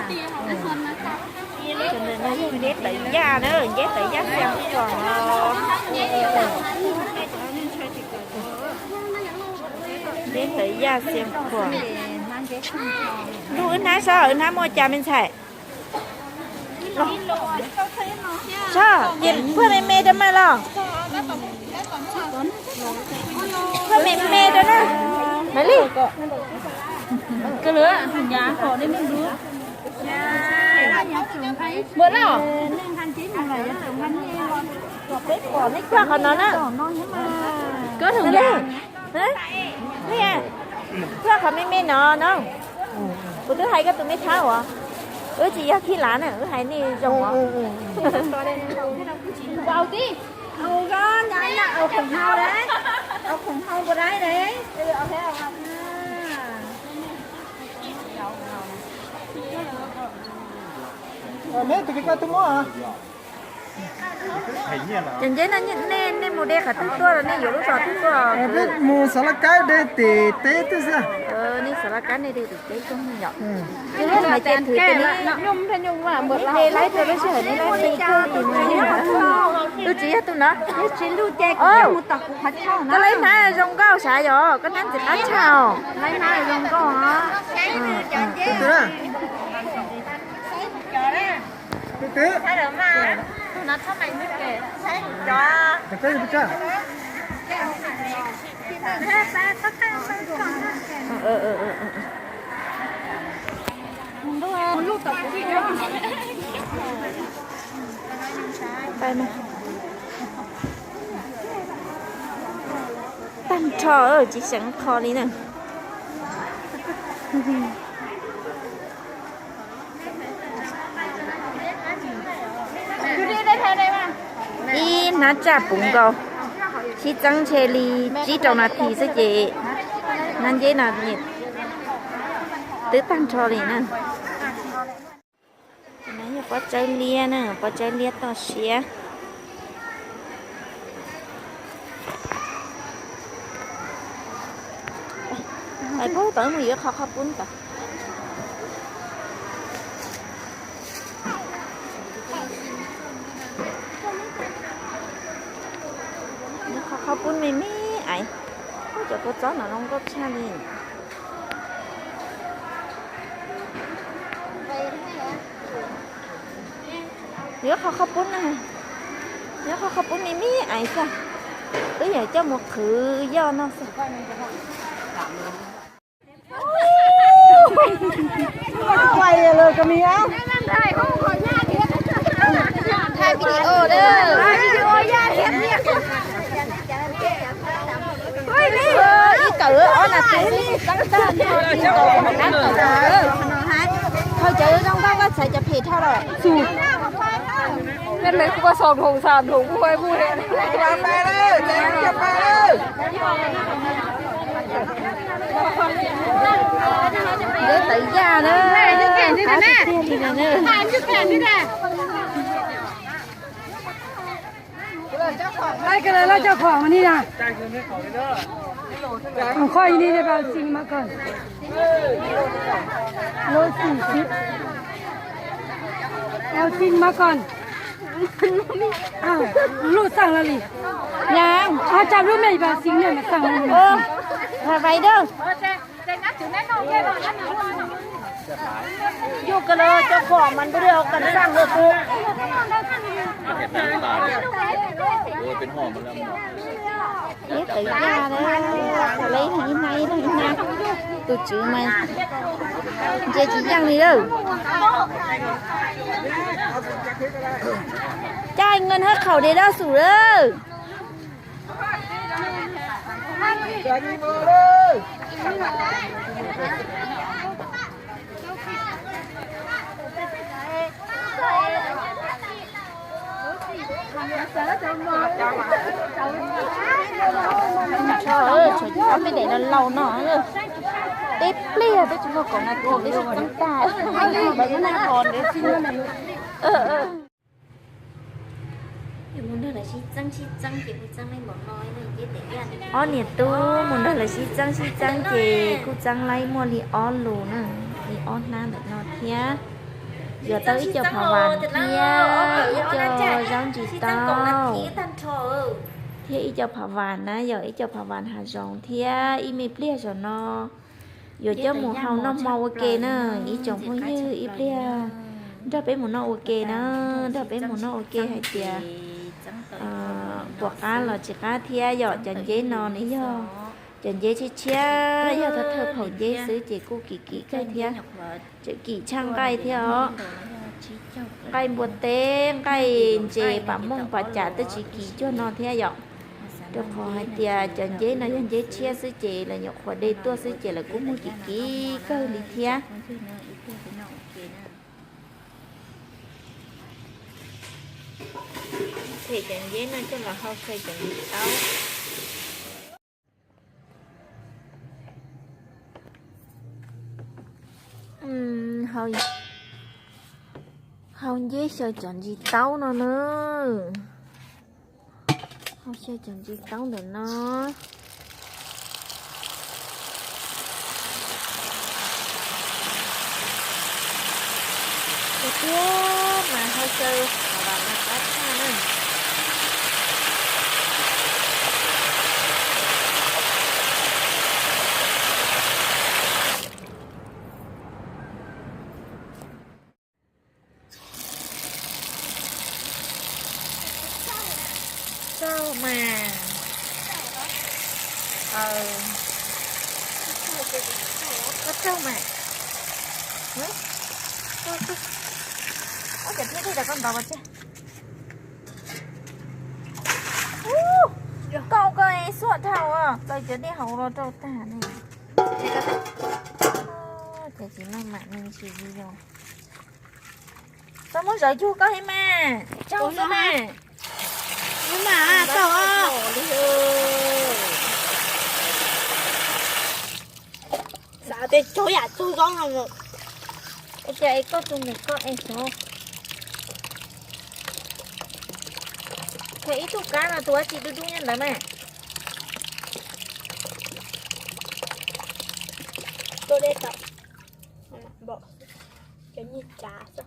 Tus ntawm no yog nceb tawv yaj na, nceb tawv yaj Xiav Khuam no. Nceb tawv yaj Xiav Khuam. Ntuj, wb hnab saib wb hnab muaj cas me ntxhais. Saib, ces phaj me me rau mas los. Phaj me me rau na. Maiv Lis. Phaj qhov no na. Phaj qhov me me no no. Kuv twb hais koj tus me thab uas, wb tsis yog khib lav na, wb hais nej zoo os. Cov nceb no nej, nej mus de qhov twg tuaj los nej yuav lub zos twg tuaj? Peb mus Xav Laj Kab de tim teb xwb. Nej Xav Laj Kab nej de tim teb tuaj yom. Ces nej laib rau lub sij hawm nej laib qi kawg li. Tus tsis yog tus no. Koj laib hnab zoo nkauj sav yom, koj hnab ntxim qab tshaj os. Tag nrho tsis xeev qho li na. Ib hnab tsaj puv nkaus, sib txeeb ntshe li tsib rau nas this xwb ces hnab nceb no twb tag nrho li na. Yog pob tsawb liab na, pob tsawb liab toj siab. Pab tod mus yuav qhov qhov pub tod. Yuav qhov qhov pub me me aiv. Cov kua txob no zoo nkauj tshaj li. Yuav qhov qhov pub na, yuav qhov qhov pub me me aiv xwb. Wb yam coj mus qhwv yoj noj xwb. Ib kawm ob nas this li txeeb tag nrho li nkaus, khaws cawv zoo nkauj koj txhais cov phem dhau lawm. Peb lawv kuj muaj xoom dhoom xam dhoom kuj ua kuj he. Nceb tawv yaj na, qab tiag tiag li na. Ai, cái này là cho khoảng mà đi nè. Khoảng kho đi, đi vào xin mà còn. Lô xin xíu. Ao xin mà còn. Lô sang là lì. Dạ. Ao chào lô mày vào xin này mà sang là lì. Ờ, là vậy đó. Yog kawg los cov phom mas ntu dej ho kas xaj lawm tus. Ib tawv yaj na, thaum lawv ib hnab ib hnab, tus tswv mas ntsia tsis yeej li lawm. Cai ngân hab khẩu để đo sủ lawm. Tshuav ob peb daim no laus no, peb pliag peb tsis muaj kaum nas this peb sib txeeb tag. Ob niam tub mus nrog lawv sib txeeb sib txeeb ces kuj txeeb laib muaj li ob lus na, li ob hnab ntawm no thiab. Yuav tau ib co phav vas thiab ib co zaub ntsis taub thiab ib co phav vas na, yog ib co phav vas hav zoov thiab ib me pliag zaum no yuav coj mus hau noj hmo ua ke na. Ib tsoom phooj ywg, ib pliag nrog peb mus noj ua ke na, nrog peb mus noj ua ke hais tias puas qab los tsis qab thiab yom. Cov nceb no nws yog cov nceb tshiab tshiab, yog thawj thawj phaum nceb xwb ces kuj kim kim kawg thiab, tseem kim tshaj nqaij thiab os. Nqaij npua teb, nqaij ntses, pam mooj pam cas twb tsis kim cuag no thiab yom. Rau qhov hais tias cov nceb no yog nceb tshiab xwb ces lawv nyuam qhuav de tuaj xwb ces lawv kuj muag kim kim kawg li thiab. Them cov nceb no coj los hau xyaw cov ntsis taub. Hau nceb xyaw cov ntsis taub no na. Hau xyaw cov ntsis taub ntawm no. Tiag tiag mas hau xyaw qhov vam no qab tshaj na. Tsaug mas. Koj tsaug mas. Ob cov thiab tej tas koj ntov pas tseg. Koj koj xuaj dhau, tau cov dej hauv los rau tag ne. Ces tsis maj mam me ntsis li yog. Tau muab zawv cug koj thiab mas. Tsaug xwb mas. Ub mas tau. Xav tias cov yam tsaug zoo no. Ua cas es koj tus ntawm koj es xyov. Khe ib tug kab no tus dab tsi dub dub nyob ntawd mas. Tua dej tau. Npom cov nyuag cav xwb.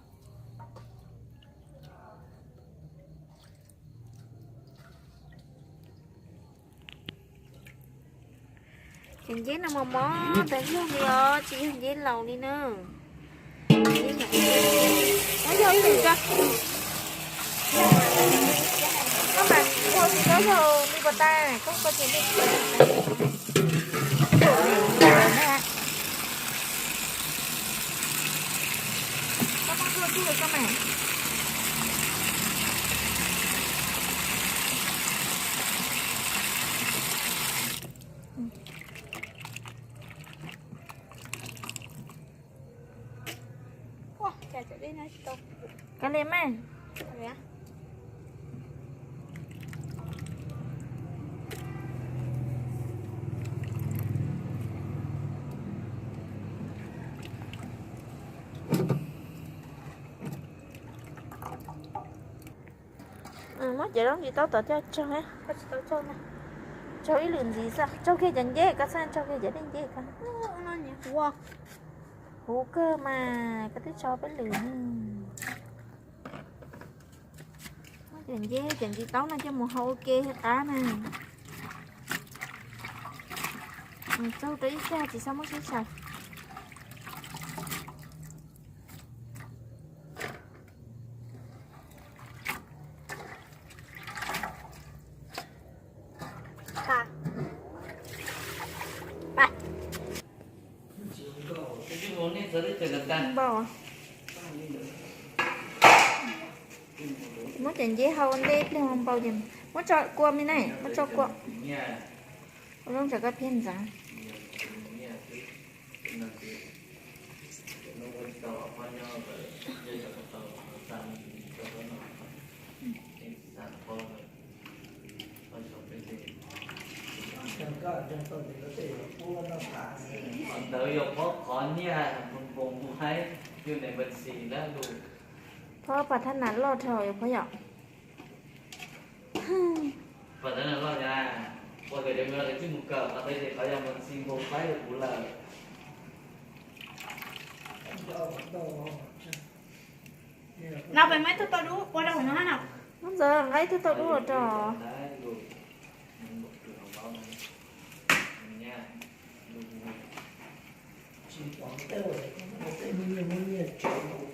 Cov nceb no mos mos tas zog li os, tsis yog nceb laus li na. Nceb nyuam qhuav, no yog ib tug, koj mas yog tus koj yog li puas tas, koj koj ces li puas tas. Koj muab koj tug koj mas. Kav liam mas. Muab cov zaub ntsis taub tod coj tsaug, tsaug ib lwm ntxiv xwb, tsaug kiag cov nceb, koj txhob tsaug kiag cov dej nceb ko. Huv kawg mas koj twb tso peb lwm ne. Muab cov nceb cov ntsis taub no coj mus hau ua ke qab na. Tsaug rau ib tag tsis txhob muab sib sau. Npau. Muab cov nceb hau ua ntej pliag npau ces muab tso kua me na, muab tso kua. Ua zoo tsam koj pheej ntxeev. Ntawd yog phob qhov nyiaj npoo npoo haib, yog neeg npaj xis na lus. Phob pas thab nas loj dhau yog phob yom. Pas thab nas loj na, ua ntawm cov me no lawv twb mus kawm qhov ntawd ces qhov yog npaj xis npoo faib rau kuv lawm. No peb muab ib tug tauj dub ua rau hauv no no. Muab ntxawm nqa ib tug tauj dub ua rau.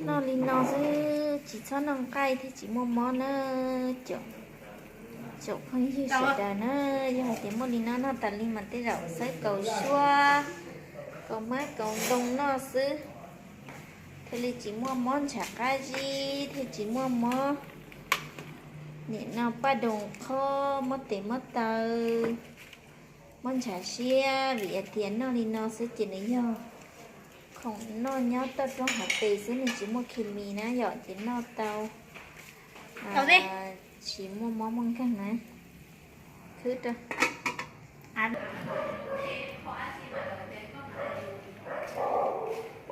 Noj li no xwb tsis txhob noj nqaij thiab tsis muaj mob na. Caum phooj ywg sawv daws na, yog hais tias muaj li no noj tas li mas tej zaum xawb kaus suab, kaus mab kaus ntoo noj xwb thiaj li tsis muaj mob ntshav qab zib thiab tsis muaj mob nim no paj doos qhob, mob tes mob taw, mob ntshav siab. Vim hais tias noj li no xwb ces nws yog khoom noj nyob toj roob hauv pes xwb, nws tsis muaj khes mis na yom, ces noj tau tsis muaj mob muaj nkeeg na. Khwb rau.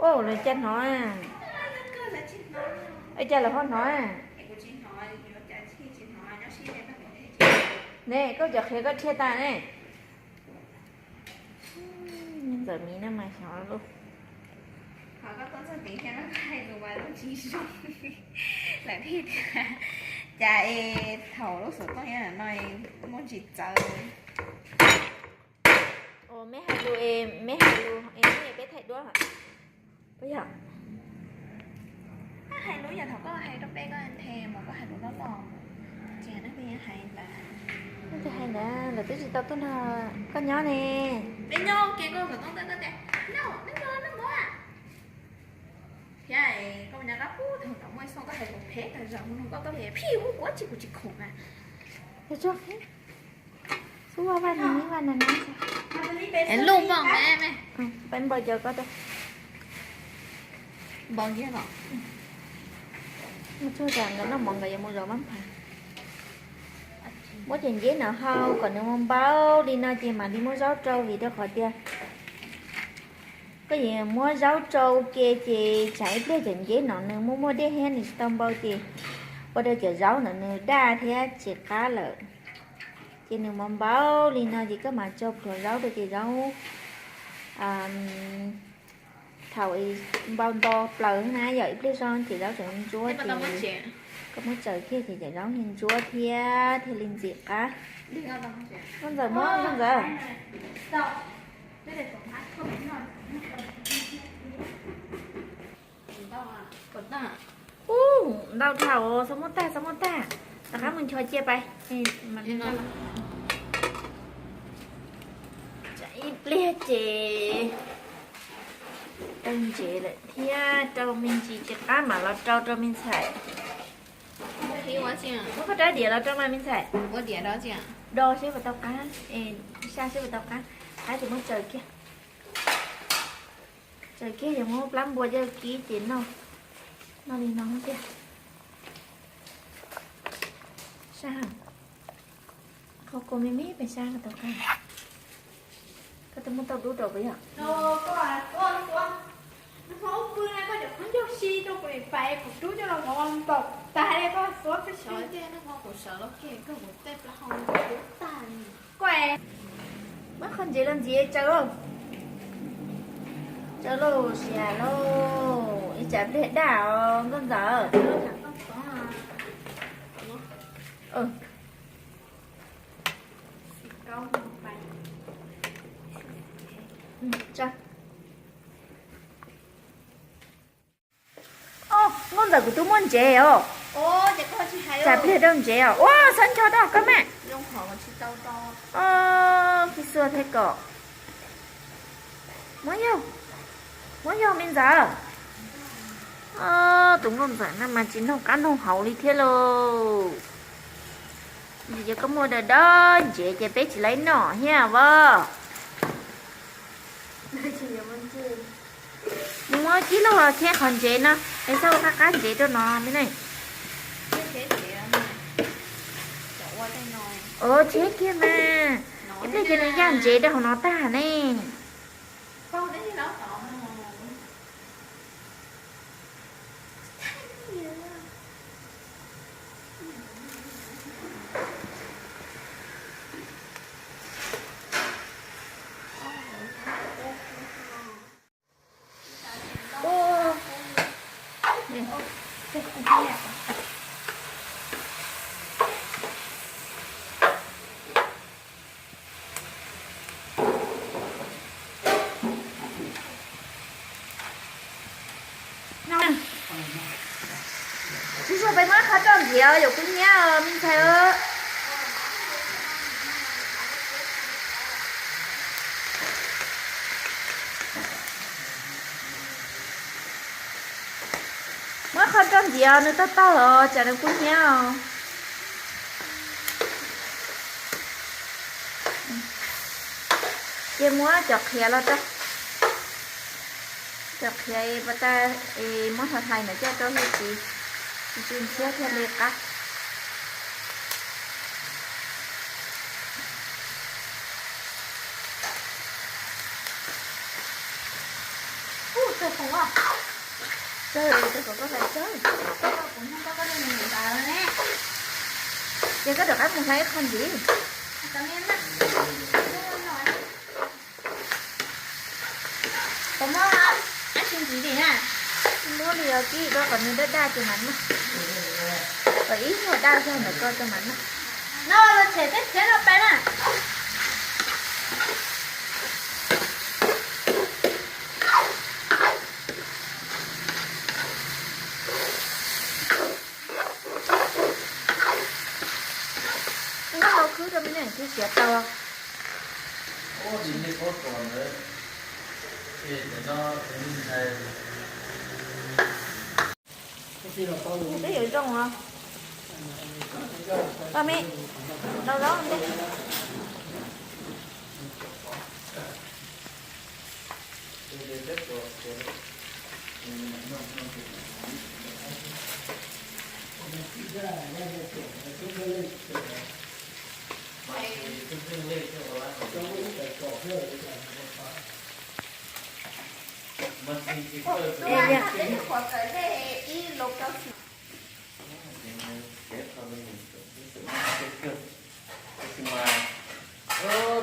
Ua lawv cas hnov, ua cas lawv ho hnov ne? Koj cov qhia koj thiaj tas ne. Ntxawm miv no mas xyov lub. Cas es thaum lub xov tooj no muaj ntsis txawv. Ua meb hais lus es, meb hais lus es peb thaij duab. Puas yog? Hais lus yog thaum koj hais rau peb koj nthe mas koj hais lus loj loj. Ces nej hais ntawd, lawv twb tsis tau tuaj nrog koj nyob ne. Peb nyob ke koj kom tau koj tias no, no, no, no. Thiab koj nyob qab pub thaum tau muaj ib xyoo koj hais lus phem tag zog, koj tuaj li phij hu kuv tsis, kuv tsis khoom na. Xub vaj vaj ni vaj na. Lub npau me me. Peb npau cov koj rau. Npau ntiag los. Muaj tsuag tas nkawd noj mov nkawd yuav mus zov mab phav. Muab cov nceb no hau kom nws mus npau li no ces mam li muab zaub rau, vim rau qhov tias koj yuav muab zaub rau ke ces tsam ib pliag cov nceb no nws muaj muaj dej thiab nws tsis tau npau ces ua rau cov zaub ntawd nws daj thiab tsis qab lawm. Ces nws mus npau li no ces koj mam tso plhuav zaub rau ces zaub thaum npau nto plaws na yom, ib pliag zog ces zaub tseem ntsuab ces koj muab tsaws kiag ces cov zaub thiaj ntsuab thiab thiaj li ntxim qab. Nkauj Ntxawm muab, Nkauj Ntxawm. Ub, ntau dhau, txhob muab tag, txhob muab tag. Rov qab mus ncho cia pais. Tsam ib pliag ces rau ntsev lawm thiab, rau me ntsis tsis qab mam los rau rau me ntxhais. Muab koj rab diav los rau mas me ntxhais. Do seb puas tau qab, saj seb puas tau qab. Qab ces muab tsaws kiag. Tsaws kiag yog muab plab npua coj kib ces noj, noj li no thiab. Saj, qhov kua me me pes sab tau qab. Koj twb muab tauj dub rau puas yog? Muab qhov ntsev los ntxiv tsaws lauj. Tsaws lauj, sia lauj, ib tsam pliag daj os Nkauj Ntxawm. Nkauj Ntxawm kuv twb muaj ntsev os. Tsam pliag rau ntsev os. Ua, txhob ncho rau koj mas. Kis xua thiab kom. Muab yog, muab yog me Ntxawm. Tus Nkauj Ntxawm no mas tsis noog qab noog hauv li thiab lauj. Ces koj muaj dawb dawb ntsev ces peb tsis laib noj thiab as. Nws muab kib lauj, los kheb qhov ntsev no, es xauj qab qab ntsev rau no me ne. Ua tsheb kiag mas, ib pliag ces nws yaj ntsev rau hauv no tag ne. Tsis zoo peb muab qhov roj ntxiv os, yuav kub hnyiab os me ntxhais. Muab qhov roj ntxiv os, nws tau tau los tsam nws kub hnyiab os. Ces muab cov qhiav los rau, cov qhiav pas tas es muab hlais hlais ntawm coj rau hwj txiv, tsis tsis ntxhiab thiaj li qab. Ub, tawg foom os. Tawg, tawg kom koj hlais tawg. Ces koj rov qab mus hlais ib qho ntxiv. Muab li os kib, koj kom nws daj daj ces mam noj. Kom ib nyuag daj zog ntawm koj ces mam noj. No los tshem teb txiav no pais na. Noj hau khwb rau me neeg thiaj siav tau. Twb yuav zoo os. Koj me, rau zaub ntej.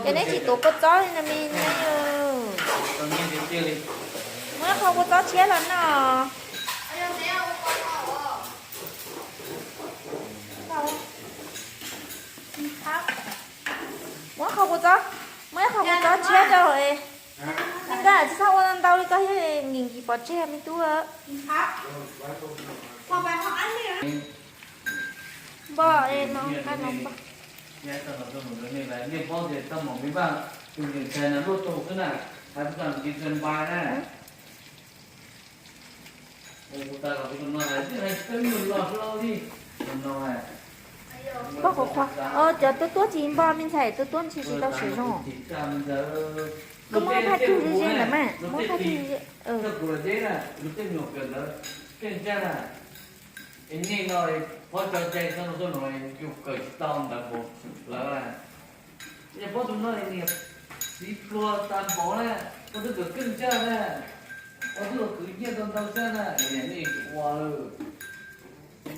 Ces neb tsis tuav kua txob li no me neb. Muab qhov kua txob tshiab los noj. Muab qhov kua txob, muab qhov kua txob tshiab rau. Me nkaj tsis txhob ua ntau li koj thiab, nkim nkim pov tseg me tub. Npoj no, npoj. Nej paub tias txoj hmoov me vaj tus niam ntxhais no luaj tau xwb na, hais txog tus txiv ntxawg npai na. Npoj qhuav qhuav, cov tuab tuab tsis npoj me ntxhais, tuab tuab ntshe tsis tau siav zoo. Koj muab thaj cug ze ze ntawd mas, muab thaj cug ze. Es nej no, phob cov cai txhob no txoj no yus kawm tsis tau ntawv npaum lawv. Yog phob tus no niam txiv pluag tas npaum na, koj twb kawm keej tshaj na, koj twb los khwv nyiaj tau ntau tshaj na, nej ua lawm.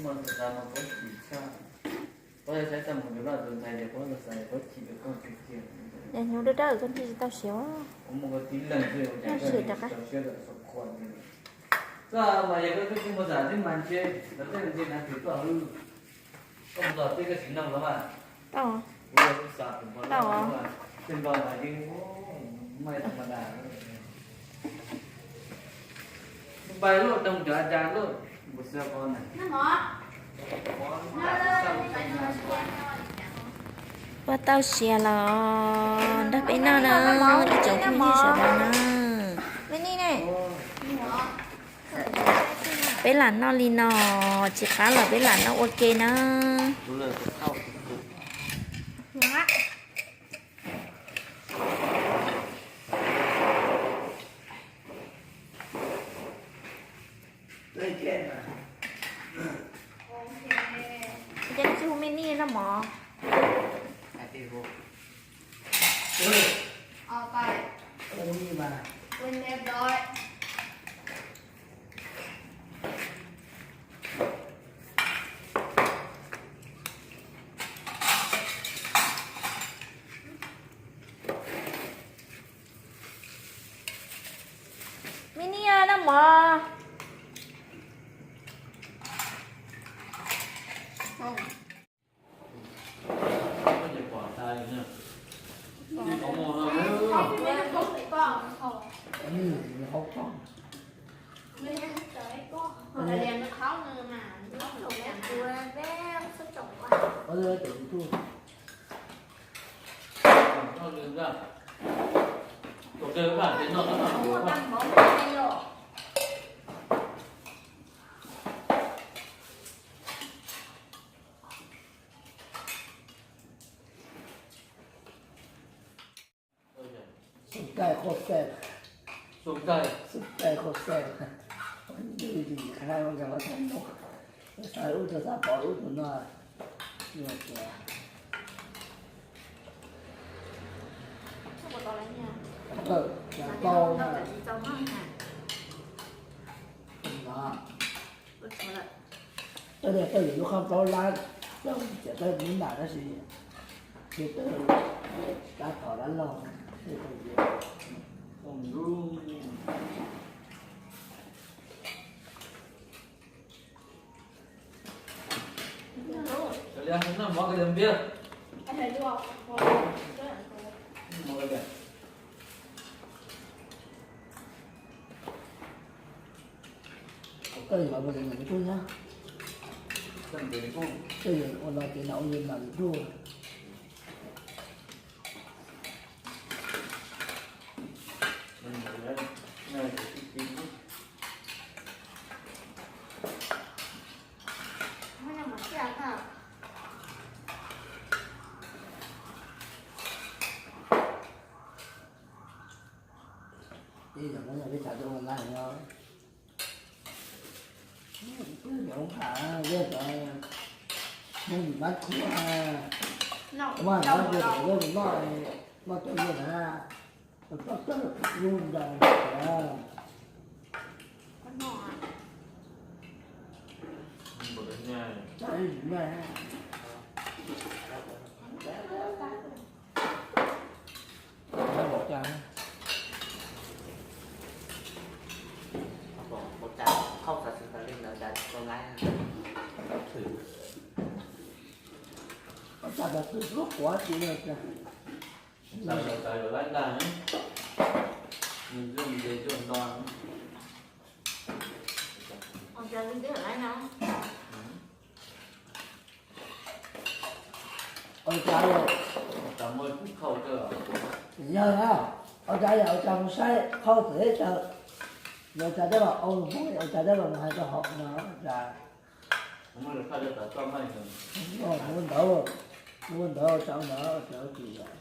Phob xav mas phob chim tshaj. Phob yog saib txaj muag tus loj tus ntxhais ces phob xav phob chim rau koj tiag tiag. Yog hnyuv dawb dawb koj ntshe tsis tau siav. Noj siav rov qab. Koj mas yog koj twb tsis muaj zam twb mas ntshe lawv tej ntshe hnav twg tuaj hwb. Koj mus tom tej koj tsis noog los mas. Tau. Kuv yog kuv xav tus npog Tau. Tej npog mas yeej, mas tau mas das. Npais luaj tau cov a cas luaj, npus xav pov na. Pog tau siav los nrog peb noj na, ib tsoom phooj ywg sawv daws na. Peb lam noj li no, tsis qab los peb lam noj ua ke na. Ces tsis hu me nij no mog. Me nij noj mov. Xoo kaij qhuav xej. Xoo kaij qhuav xej. Ua li khab ua nkag ua tag ntua, xav ub tug xav pom ub tug no. Tau na. Tau tias tau yuav lub qhab plaub lab, tau tias tau lub nam tab sis tsis tau lab tom lab laug. Koj yuav ua li ntawd kuj nyab. Koj yuav ua no ces no ua li ntawd kuj. Ib yam li peb cov tuaj ua laj no, peb cov hoob ham, peb cov Hmoob Vim Mab Khuam, ua ntawd ces peb noj, noj tau nyiaj na, tau tawm lub nra na. Ua cas, yog na, ua cas yog ua cas mus saib qhov txawm teb chaws, ua cas coj los ua Hmoob, ua cas coj los mus hais rau hauv no, ua cas ua ntawd, ua ntawd ua cas ntawd, ua cas tsis yog.